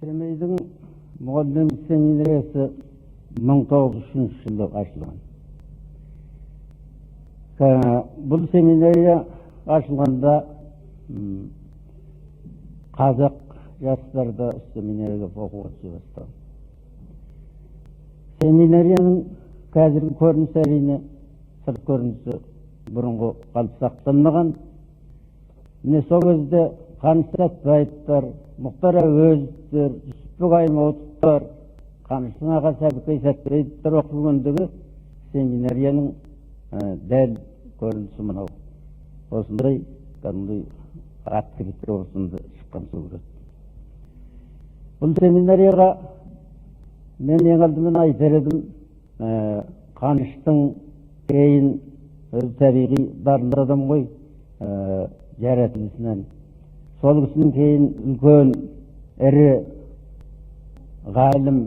Семейдің мұғалім семинариясы 1903 жылы ашылған. Бұл семинария ашылғанда қазақ жастары да семинарияға оқуға түсе бастаған. Семинарияның қазіргі көрінісі, әрине, сырт көрінісі бұрынғы қалып сақталмаған. Міне, сол кезде Қаныш Сәтбаевтар, Мұхтар Әуезовтер, Жүсіпбек Аймауытовтар, Қаныштың ағасы Әбікей Сәтбаевтар оқып жүргендегі семинарияның дәл көрінісі мынау. Осындай кәдімгідей открытый осында шыққан сурет. Бұл семинарияға мен ең алдымен айтар едім, Қаныштың кейін өзі табиғи дарынды адам ғой, жаратылысынан. Сол кісінің кейін үлкен, ірі ғалым,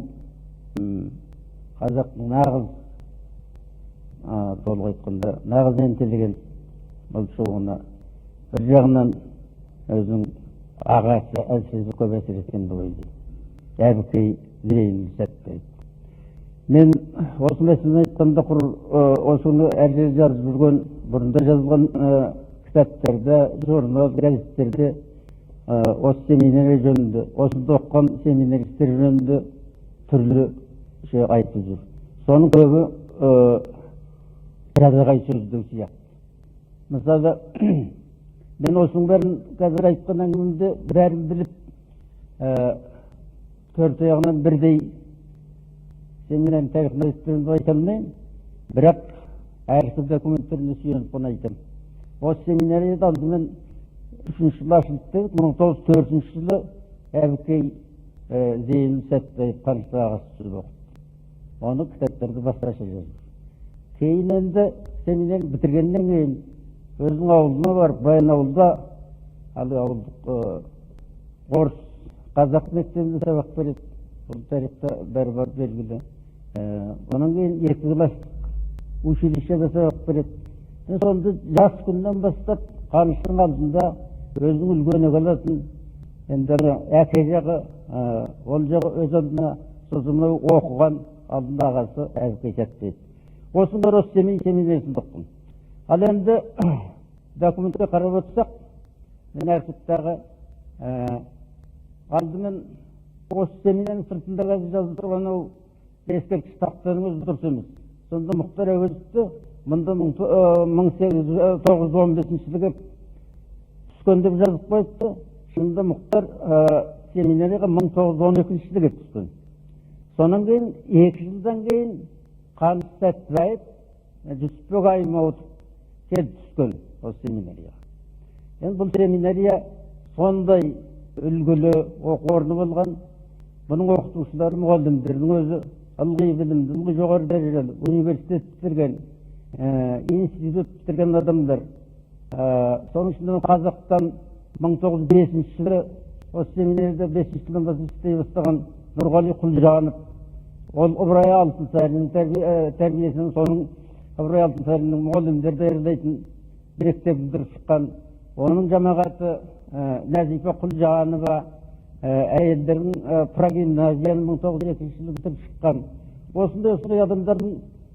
қазақтың нағыз, толық айтқанда, нағыз интеллигент болып шығуына бір жағынан өзінің ағасы әлсіз көп әсер еткен деп ойлаймын. Әбікей Зейнұлы Сәтбаев. Мен осы мәселені айтқанда құр осыны әр жерде жазып жүрген, бұрында жазылған кітаптарда, журнал, газеттерде осы семинария жөнінде, осында оқыған семинаристер жөнінде түрлі şey айтып жүр. Соның көбі жазағай сөздер сияқты. Мысалы, мен осының бәрін қазір айтқан әңгімемде бәрін біліп, төрт аяғынан бірдей семинарияның тарихын айтып беремін деп айта алмаймын. Бірақ архив документтеріне сүйеніп қана айтамын. Осы семинарияда алдымен үшінші жылы ашылды дедік. 1904 жылы Әбікей Зейнұлы Сәтбаев, Қаныштың ағасы, түсіп оқыды. Оны кітаптарда басқаша жазды. Кейін енді семинарияны бітіргеннен кейін өзінің ауылына барып, Баянауылда, әлгі ауылдық орыс қазақ мектебінде сабақ береді. Бұл тарихта бәрі бар, белгілі. Онан кейін екі класстық училищеде сабақ береді. Сонда жас күннен бастап Қаныштың алдында өзінің үлкен алатын, енді әке жағы, ол жағы өз алдына, сосын мынау оқыған алдында ағасы Әбікей Сәтбаев. Осының бәрі осы Семей семинариясында оқыған. Ал енді документке қарап отырсақ, мен архивтағы, алдымен осы семинарияның сыртында қазір жазылып тұрған анау ескерткіш тақтаның өзі дұрыс емес. Сонда Мұхтар Әуезовті мұнда 1915 жылы келіп түскен деп жазып қойыпты. Шынында Мұхтар семинарияға 1912 жылы келіп түскен. Сонан кейін 2 жылдан кейін Қаныш Сәтбаев, Жүсіпбек Аймауытов келіп түскен осы семинарияға. Енді бұл семинария сондай үлгілі оқу орны болған. Бұның оқытушылары, мұғалімдерінің өзі ылғи білімді, ылғи жоғары дәрежелі, университет бітірген, институт бітірген адамдар. Соның ішінде қазақтан 1905 жылы осы семинарияда 5 жылдан бастап істей бастаған Нұрғали Құлжанов, ол Ыбырай Алтынсариннің тәрбиесінің, соның Ыбырай Алтынсариннің мұғалімдер даярлайтын мектеп бітіріп шыққан. Оның жамағаты Нәзипа Құлжанова, әйелдердің прогимназияны 1902 жылы бітіріп шыққан. Осындай осындай адамдардың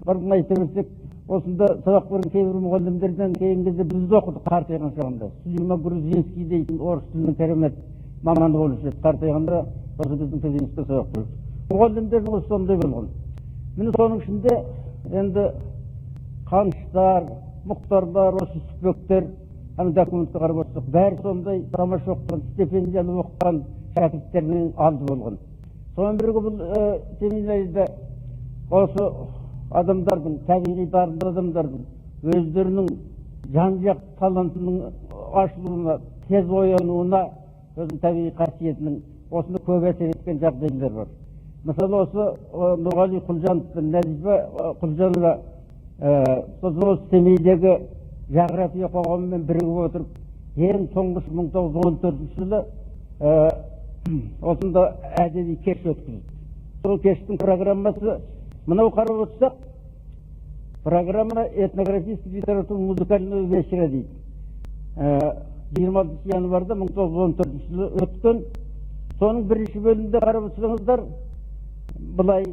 барын айта берсек, осында сабақ берген кейбір мұғалімдерден кейінгі кезде біз де оқыдық қартайған шағында. Сулейман Грузинский дейтін орыс тілінің керемет маманы болып жүрді. Қартайғанда осы біздің пединститутта сабақ берді. Мұғалімдердің өзі сондай болған. Міне, соның ішінде енді Қаныштар, Мұхтарлар, осы Жүсіпбектер, ана документке қарап отырсақ, бәрі сондай тамаша оқыған, стипендия алып оқыған шәкірттерінің алды болған. Сонымен бірге бұл семинарияда осы адамдардың, табиғи дарынды адамдардың өздерінің жан жақ талантының ашылуына, тез оянуына, өзінің табиғи қасиетінің осыны көп әсер еткен жағдайлар бар. Мысалы, осы Нұрғали Құлжанов пен Нәзипа Құлжанова, сосын осы Семейдегі жағрафия қоғамымен бірігіп отырып, ең тұңғыш 1914 жылы осында әдеби кеш өткізді. Сол кештің программасы мынау, қарап отырсақ, «Программа этнографической литературы музыкального вечера» дейді. 26 январда 1914 жылы өткен. Соның бірінші бөлімінде қарап отырсаңыздар, былай: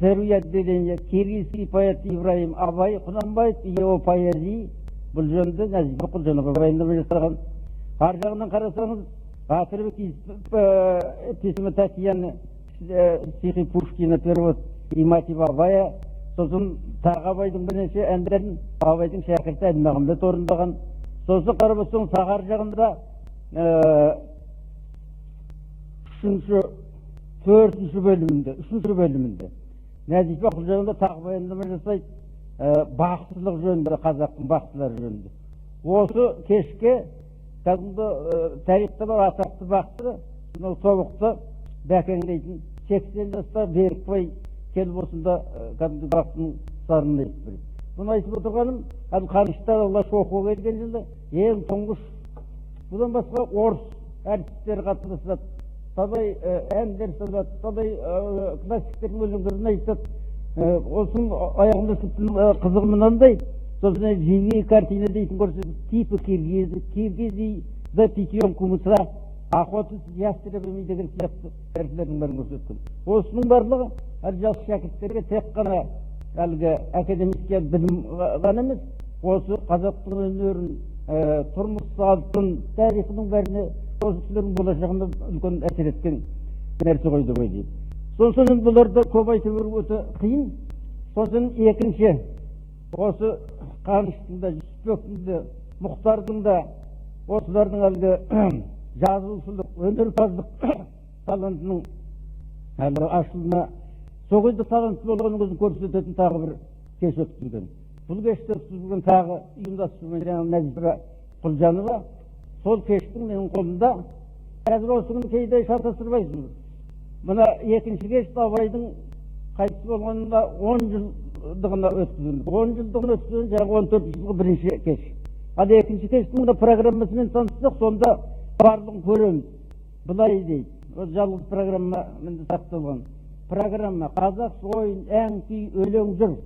первое отделение, киргизский поэт Ибраим Абай Құнанбаев и его поэзии. Бұл жөнінде Нәзипа Құлжанова баяндама жасаған. Ар жағынан қарасаңыз, отрывок из письма Татьяны, стихи Пушкина, перевод и мотив Абая. Сосын тағы Абайдың бірнеше әндерін Абайдың шәкірті Әлмағамбет орындаған. Сосын қарап отырсаңыз, тағы ар жағында үшінші, төртінші бөлімінде, үшінші бөлімінде Нәзипа Құлжанова тағы баяндама жасайды, бақсылық жөнінде, қазақтың бақсылары жөнінде. Осы кешке кәдімгі тарихта бар атақты бақсы, мынау Тобықты Бәкең дейтін 80 жастағы Берікбай келіп, осында кәдімгі бақсының сарынын айтып береді. Бұны айтып отырғаным, әлі Қаныштар Алаш оқуға келген жылы ең тұңғыш. Бұдан басқа орыс әртістері қатысады, талай әндер салады, талай классиктердің өлеңдерін айтады. Осының аяғында тіпті қызығы мынандай: сосын живые картина дейтін көрсетіп, типы киргизы, киргизы за питьем кумыса, охота с ястребами деген сияқты нәрселердің бәрін көрсеткен. Осының барлығы әлі жас шәкірттерге тек қана әлгі академический білім ғана емес, осы қазақтың өнерін, тұрмыс салтын, тарихының бәріне, осы кісілердің болашағына үлкен әсер еткен нәрсе ғой деп ойлаймын. Сосын енді бұларды көп айта беру өте қиын. Сосын екінші, осы Қаныштың да, Жүсіпбектің де, Мұхтардың да, осылардың әлгі жазушылық, өнерпаздық талантының әлгі ашылуына, сол кезде талантты болғанның өзін көрсететін тағы бір кеш өткізілген. Бұл кешті өткізілген, тағы ұйымдастырумен жаңағы Нәзипа Құлжанова. Сол кештің менің қолымда қазір. Осы күні кейде шатастырмайсыз. Мына екінші кеш Абайдың қайтыс болғанына 10 жылдығына өткізілді. 10 жылдығына өткізілген жаңағы 14-жылғы бірінші кеш. Ал екінші кештің мына программасымен таныссақ, сонда барлығын көреміз. Былай дейді, ол жалғыз программа мінде сақталған программа: қазақ ойын, ән, күй, өлең, жыр.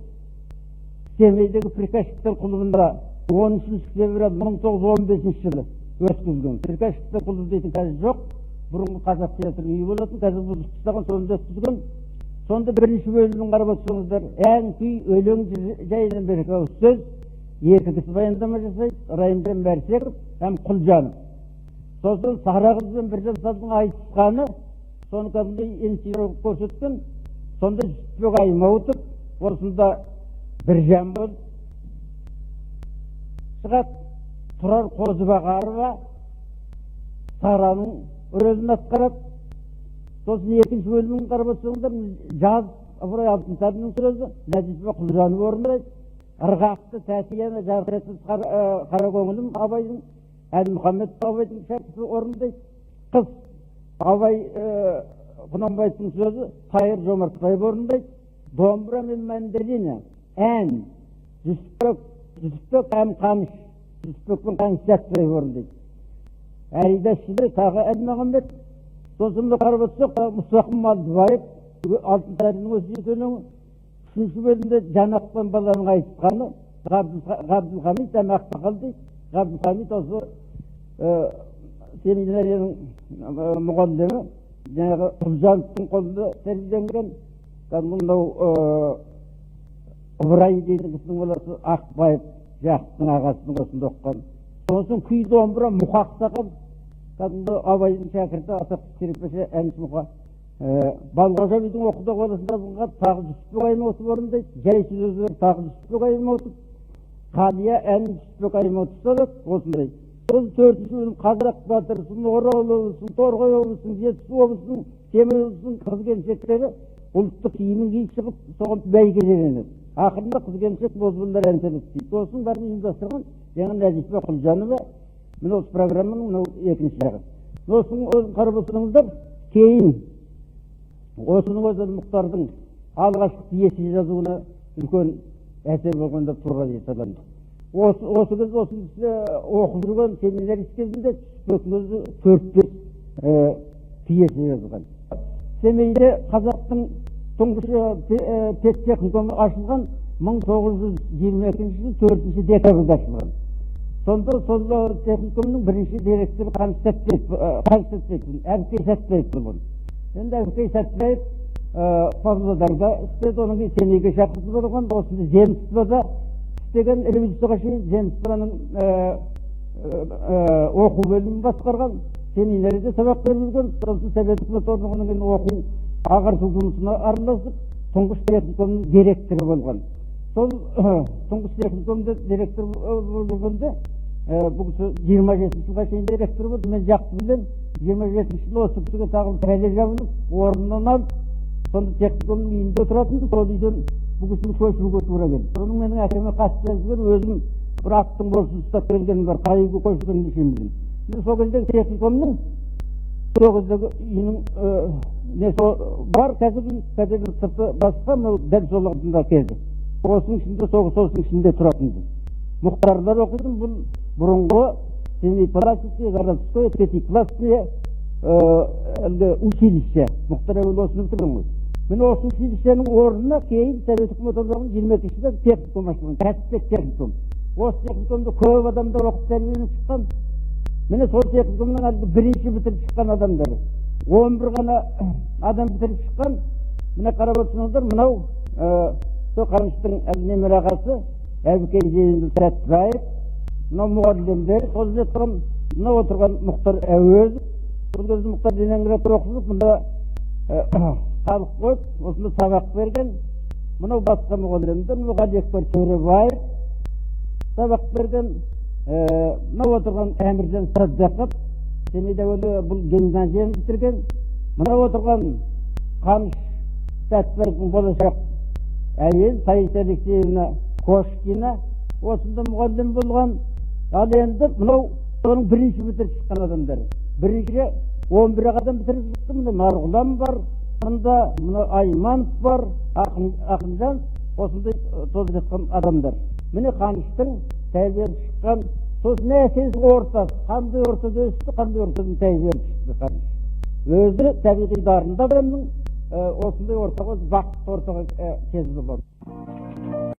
Семейдегі приказчиктер клубында 13 февраль 1915 жылы өткізілген. Приказчиктер клубы дейтін қазір жоқ, бұрынғы қазақ театрының үйі болатын, қазір бұзып тастаған. Сонда өткізген. Сонда бірінші бөлімін қарап отырсаңыздар, ән, күй, өлең жайынан бір екі ауыз сөз, екі кісі баяндама жасайды: Райымжан Бәрсеков һәм Құлжанов. Сосын Сара қыз бен Біржан салдың айтысқаны, соны кәдімгідей институт көрсеткен. Сонда Жүсіпбек Аймауытов осында Біржан болып шығады, Тұрар Қозыбағарова Сараның рөлін атқарады. Сосын екінші бөлімін қарап отырсаңыздар, жаз, Ыбырай Алтынсариннің сөзі, Нәзипа Құлжанова орындайды. Ырғақты Тәтияна, жарқырайтын қара көңілім, Абайдың, Әлмұхаммед Абайдың шәкірті орындайды. Қыз, Абай Құнанбаевтың сөзі, Тайыр Жомартбаев орындайды. Домбыра мен мандолина ән Жүсіпбек һәм Қаныш, Жүсіпбек пен Қаныш Сәтбаев орындайды. Әлида тағы Әлмағамбет. Сосын мына қарап отырсақ, Мұстақым Малдыбаев, Алтынсариннің өсиет өлеңі. Үшінші бөлімде Жанақ пен баланың айтысқаны, Ғабдылхамит һәм Ақсақал дейді. Ғабдылхамит осы семинарияның мұғалімі, жаңағы Құлжановтың қолында тәрбиеленген, кәдімгі мынау Ыбырай дейтін кісінің баласы Ақбаев Жақыптың ағасының осында оқыған. Сосын күй, домбыра Мұқа ақсақал, кәдімгі Абайдың шәкірті, атақты скрипкашы, әнші Мұқа. Балғожа бидің оқуда баласында жазылған, тағы Жүсіпбек Аймауытов орындайды. Жай сөздер тағы Жүсіпбек Аймауытов. Қалия әнін Жүсіпбек Аймауытов салады. Осындай. Сосын төртінші бөлім: қазақ батырсын, Орал облысының, Торғай облысының, Жетісу облысының, Семей облысының қыз келіншектері ұлттық киімін киіп шығып, соған бәйгеленеді. Ақырында қыз келіншек, бозбалалар ән салады дейді. Осының бәрін ұйымдастырған жаңағы Нәзипа Құлжанова. Міне, осы программаның мынау екінші жағы. Осының өзін қарап отырсаңыздар, кейін осының өзі Мұхтардың алғашқы пьеса жазуына үлкен әсер болған деп тура айта аламыз. Осы кезде, осы кісі оқып жүрген семинарист кезінде Жүсіпбектің өзі төрт бес пьеса жазған. Семейде қазақтың тұңғыш педтехникумы ашылған 1922 жылы 4 декабрьде ашылған. Сонда сол техникумның бірінші директоры Қаныш Сәтбаев, Әбікей Сәтбаев болған. Енді Әбікей Сәтбаев Павлодарда істеді, одан кейін Семейге шақыртып болған, осында земствода істеген, революцияға шейін земствоның оқу бөлімін басқарған, семинарияда сабақ беріп жүрген, сосын Совет үкіметі орнағаннан кейін оқу ағарту жұмысына араласып, тұңғыш техникумның директоры болған. Сол тұңғыш техникумда директор болып жүргенде, бұл кісі 27 жылға шейін директор болды, мен жақсы білемін. 27 жылы осы кісіге тағы пәле жабылып, орнынан алып, сонда техникумның үйінде тұратын, сол үйден бұл кісіні көшіруге тура келді. Соның менің әкеме хат жазып, өзім бір аттың борысын ұстап келгенім бар, қай үйге көшіргенін шейін білемін. Сол кездегі техникумның сол кездегі үйінің несі бар, қазір қазірдің сырты басқа, мынау дәл сол алдында кезі. Осының ішінде, соғыстың ішінде тұратын. Мұхтарлар оқыдым, бұл бұрынғы Семипалатинский городской пятиклассный әлгі училище. Мұхтар әуелі осыны бітірген ғой. Міне осы училищенің орнына кейін Совет үкіметі орнаған 22 жылда техникум ашылған, кәсіптік техникум. Осы техникумда көп адамдар оқып тәрбиеленіп шыққан. Міне сол техникумның әлгі бірінші бітіріп шыққан адамдар. 11 ғана адам бітіріп шыққан. Міне қарап отырсаңыздар, мынау сол Қаныштың әлгі немере ағасы Әбікей Зейнұлы Сәтбаев, мынау мұғалімдер, сол жерде тұрған, мынау отырған Мұхтар Әуезов. Бұл кезде Мұхтар Ленинградта оқып, мұнда халық қойып, осында сабақ берген. Мынау басқа мұғалімдер, мынау Ғалиакбар Төребаев сабақ берген. Мынау отырған Әміржан Саддақов, Семейде әуелі бұл гимназияны бітірген. Мынау отырған Қаныш Сәтбаевтың болашақ әйел Таисия Алексеевна Кошкина осында мұғалім болған. Ал енді мынау соның бірінші бітіріп шыққан адамдар. Бірінші 11 адам бітіріп шықты. Мына Марғұлан бар, мында мына Айманов бар, Ақынжан, осындай толып жатқан адамдар. Міне Қаныштың тәрбиелеп шыққан, сосын әсіресе ортасы, қандай ортада өсті, қандай ортадан тәрбиелеп шықты Қаныш. Өзі табиғи дарынды адамның осындай ортаға, бақытты ортаға кезі болады.